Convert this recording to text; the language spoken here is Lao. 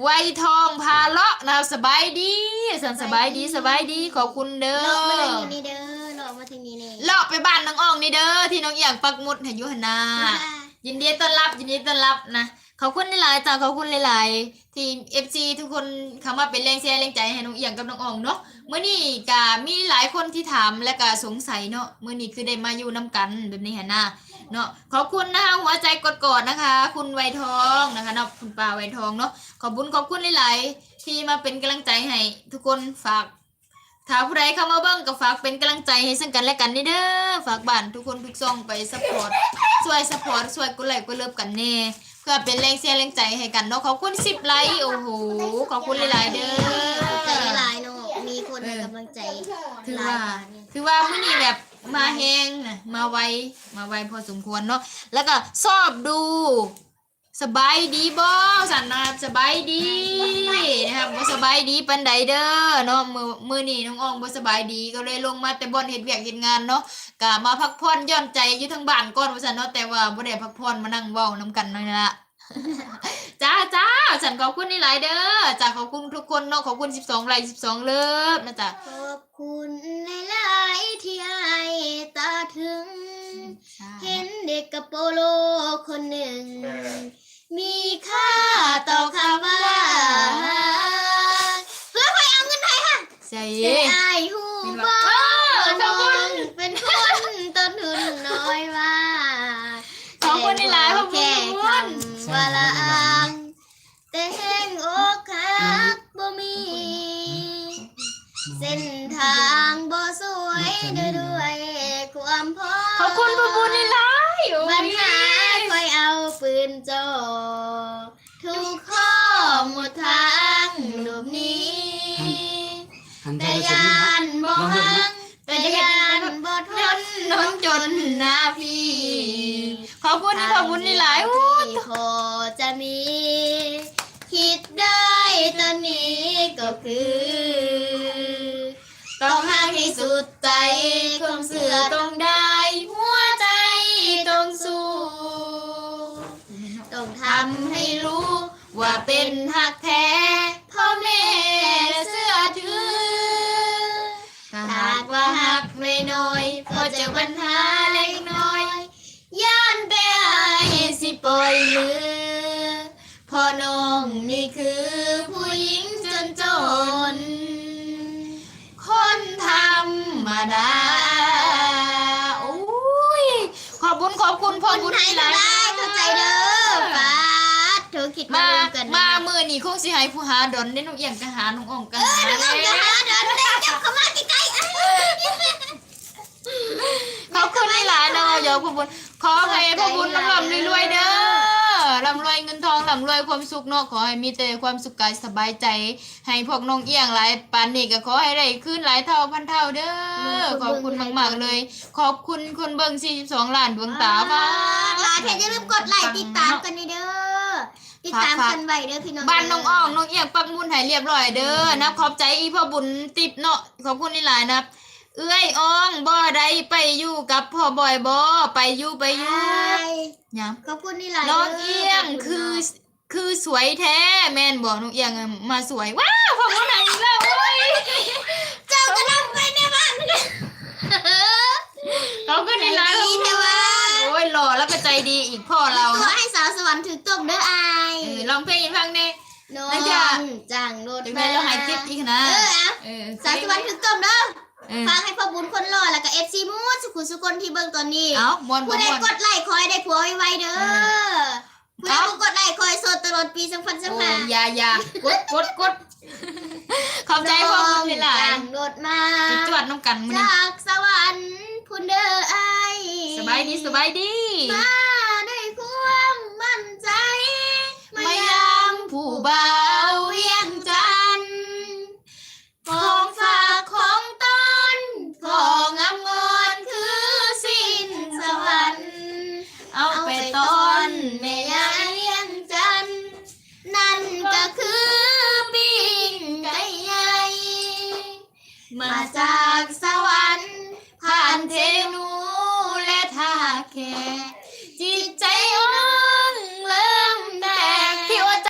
ໄວທອງພາເລາະນະ ສະບາຍດີ ຊັ້ນ ສະບາຍດີ ສະບາຍດີ ສະບາຍດີ ຂອບຄຸນເດີ ເລາະມາທາງນີ້ເດີ ເລາະມາທາງນີ້ແດ່ ເລາະໄປບ້ານນ້ອງອອງນີ້ເດີ ທີ່ນ້ອງອຽງປັກໝຸດໃຫ້ຢູ່ຫັ້ນນາ ຍິນດີຕ້ອນຮັບ ຍິນດີຕ້ອນຮັບນະ ຂອບຄຸນຫຼາຍໆ ເຈົ້າ ຂອບຄຸນຫຼາຍໆ ທີ່ ເອັຟຊີ ທຸກຄົນເຂົ້າມາເປັນແຮງແຊແຮງໃຈໃຫ້ນ້ອງອຽງກັບນ້ອງອອງເນາະ ມື້ນີ້ກະມີຫຼາຍຄົນທີ່ຖາມ ແລະກະສົງໄສເນາະ ມື້ນີ້ຄືໄດ້ມາຢູ່ນຳກັນແບບນີ້ຫັ້ນນາເນາະ ຂອບຄຸນນະຄະ ຫົວໃຈກອດໆ ນະຄະ ຄຸນໄວທອງນະຄະເນາະ ຄຸນປ້າໄວທອງເນາະ ຂອບບຸນຂອບຄຸນຫຼາຍໆ ທີ່ມາເປັນກຳລັງໃຈໃຫ້ທຸກຄົນ ຝາກ ຖ້າຜູ້ໃດເຂົ້າມາເບິ່ງກໍຝາກເປັນກຳລັງໃຈໃຫ້ເຊິ່ງກັນແລະກັນເດີ ຝາກບ້ານທຸກຄົນທຸກຊ່ອງໄປຊັບພອດ ຊ່ວຍຊັບພອດ ຊ່ວຍກົດໄລ້ກົດເລີບກັນແດ່ ເພື່ອເປັນແຮງແຊແຮງໃຈໃຫ້ກັນເນາະ ຂອບຄຸນສິບໄລ້ ໂອ້ໂຫ ຂອບຄຸນຫຼາຍໆເດີ ຂອບໃຈຫຼາຍໆເນາະ ມີຄົນໃຫ້ກຳລັງໃຈ ຖືວ່າ ຖືວ່າມື້ນີ້ແບບມາແຮງນະ ມາໄວ ມາໄວພໍສົມຄວນເນາະ ແລ້ວກໍຊອບດູ ສະບາຍດີບໍ່? ຊັ້ນນະ ສະບາຍດີນະ ບໍ່ສະບາຍດີປານໃດເດີເນາະ ມື້ ມື້ນີ້ນ້ອງອອງບໍ່ສະບາຍດີ ກໍເລີຍລົງມາແຕ່ບ່ອນເຮັດວຽກເຮັດງານເນາະ ກະມາພັກຜ່ອນຢ່ອນໃຈຢູ່ທາງບ້ານກ່ອນວ່າຊັ້ນເນາະ ແຕ່ວ່າບໍ່ໄດ້ພັກຜ່ອນ ມານັ່ງເວົ້ານຳກັນນັ້ນລະ ຈ້າ ຈ້າ ຊັ້ນຂອບຄຸນຫຼາຍໆເດີ ຈ້າ ຂອບຄຸນທຸກຄົນເນາະ ຂອບຄຸນສິບສອງໄລ້ ສິບສອງເລີບນະຈ້າ ຂອບ ຄຸນຫຼາຍໆທີ່ອ້າຍຕາເຖິງ ເຫັນເດັກກະໂປໂລຄົນໜຶ່ງ ມີຄ່າຕໍ່ຄຳວ່າຮັກ ເພື່ອໃຜເອົາເງິນໃຫ້ຫະ ໃສ່ ແຕ່ອ້າຍຮູ້ບໍ່ ເອີ ນ້ອງເປັນຄົນຕົ້ນທຶນນ້ອຍວ່າ ຂອບຄຸນຫຼາຍໆ ຂອບຄຸນ ແຕ່ເວົ້າແຄ່ຄຳວ່າລະອາງ ແຕ່ແຮງອົກຫັກບໍ່ມີ ເສັ້ນທາງບໍ່ສວຍເດີດ້ວຍຄວາມພ້ອມ ຂອບຄຸນພໍ່ບຸນຫຼາຍໆ ໂອ້ຍ ບັນຫາຂ້ອຍເອົາປືນຈ່ອ ທຸກຂໍ້ໝົດທາງຫຼົບໜີ ແຕ່ຢ້ານບໍ່ຮັກ ແຕ່ຢ້ານບໍ່ທົນ ນ້ອງຈົນໜ້າພີ ຂອບຄຸນ ຂອບຄຸນຫຼາຍໆ ໂອ້ ພໍຈະມີ ຄິດໄດ້ຕອນນີ້ກໍຄື ຕ້ອງຮັກໃຫ້ສຸດໃຈ ຄວາມເຊື່ອຕ້ອງໄດ້ ຫົວໃຈຕ້ອງສູ້ ຕ້ອງທຳໃຫ້ຮູ້ວ່າເປັນຮັກແທ້ ພໍ່ແມ່ເຊື່ອຖື ຖ້າຫາກວ່າຮັກນ້ອຍໆ ພໍເຈີບັນຫາເລັກນ້ອຍ ຢ້ານແຕ່ອ້າຍຊິປ່ອຍມື ເພາະນ້ອງນີ້ຄືຜູ້ຍິງຈົນໆ ຄົນທຳມະດາ ໂອ້ຍ ຂອບບຸນຂອບຄຸນພໍ່ບຸນຫຼາຍໆ ເຂົ້າໃຈເດີ ປາດໂທ ຄິດມາ ມາ ມາມື້ນີ້ຄົງຊິໃຫ້ຜູ້ຫາດອນເດ້ ນ້ອງອຽງກະຫາ ນ້ອງອອງກະຫາ ເອີ ນ້ອງອອງກະຫາດອນເດ້ ເຈົ້າເຂົ້າມາໃກ້ໆ ຂອບຄຸນຫຼາຍໆເນາະ ຢອກຂອບຄຸນ ຂໍໃຫ້ພໍ່ບຸນລ່ຳໆລວຍໆເດີ ລ່ຳລວຍເງິນທອງ ລ່ຳລວຍຄວາມສຸກເນາະ ຂໍໃຫ້ມີແຕ່ຄວາມສຸກກາຍສະບາຍໃຈ ໃຫ້ພວກນ້ອງອຽງຫຼາຍປານນີ້ກໍຂໍໃຫ້ໄດ້ຄືນຫຼາຍເທົ່າພັນເທົ່າເດີ ຂອບຄຸນມາກໆເລີຍ ຂອບຄຸນຄົນເບິ່ງສີ່ສິບສອງລ້ານດວງຕາ ປາດ ຫຼາຍແທ້ ຢ່າລືມກົດໄລ້ຕິດຕາມກັນແດ່ເດີ ຕິດຕາມກັນໄວ້ເດີພີ່ນ້ອງ ບ້ານນ້ອງອອງ ນ້ອງອຽງປັກໝຸດໃຫ້ລຽບລ້ອຍເດີ ນັບຂອບໃຈອີ່ພໍ່ບຸນຕິບເນາະ ຂອບຄຸນຫຼາຍໆນະ ເອື້ອຍອອງບໍ່ໄດ້ໄປຢູ່ກັບພໍ່ບອຍບໍ່? ໄປຢູ່ ໄປຢູ່ ຫຍັງ? ຂອບຄຸນຫຼາຍໆ ນ້ອງອຽງຄື ຄືສວຍແທ້ ແມ່ນບໍ່? ນ້ອງອຽງມາສວຍ ວ້າວ ຂອບຄຸນອີກແລ້ວ ໂອ້ຍ ເຈົ້າກໍນຳໄປແນ່ບ້ານ ຂອບຄຸນຫຼາຍໆ ໃຈດີແທ້ວ່າ ໂອ້ຍ ຫຼໍ່ແລ້ວກໍໃຈດີອີກ ພໍ່ລາວ ໃຫ້ສາວສະຫວັນຖືກຕົບເດີອ້າຍ ເອີ ຮ້ອງເພງໃຫ້ຟັງແນ່ ນ້ອງຈ້າງລົດມາ ຈັ່ງໃດລາວໃຫ້ຕິບອີກນະ ເອີ ເອົາ ເອີ ສາວສະຫວັນຖືກຕົ້ມເດີ ເອີ ຝາກໃຫ້ພໍ່ບຸນຄົນຫຼໍ່ ແລ້ວກໍ ເອັຟຊີ ໝົດສູ່ຜູ້ສູ່ຄົນທີ່ເບິ່ງຕອນນີ້ ເອົ້າ ມ່ວນບໍ່ ຜູ້ໃດ ມ່ວນ ກົດໄລ້ຂໍໃຫ້ໄດ້ຜົວໄວໆເດີ ເອີ ຜູ້ໃດ ເອົ້າ ບໍ່ກົດໄລ້ຂໍໃຫ້ໂສດຕະຫຼອດປີສອງພັນຊາວຫ້າ ໂອ້ ຢ່າ ຢ່າ ກົດ ກົດ ກົດ ຂອບໃຈພໍ່ບຸນຫຼາຍໆ ຈ້າງລົດມາ ຈວດໆນຳກັນມື້ນີ້ ຈາກສະຫວັນພຸ້ນເດີອ້າຍ ສະບາຍດີ ສະບາຍດີ ມາດ້ວຍຄວາມໝັ້ນໃຈ ມາຢາມຜູ້ບ່າວວຽງຈັນ ຂອງຝາກຂອງຕ້ອນ ພໍ່ງາມງອນຄືສິ້ນສະຫວັນ ເອົາໄປຕ້ອນແມ່ຍາຍວຽງຈັນ ນັ້ນກໍຄືປີ້ງໄກ່ໃຫຍ່ ມາຈາ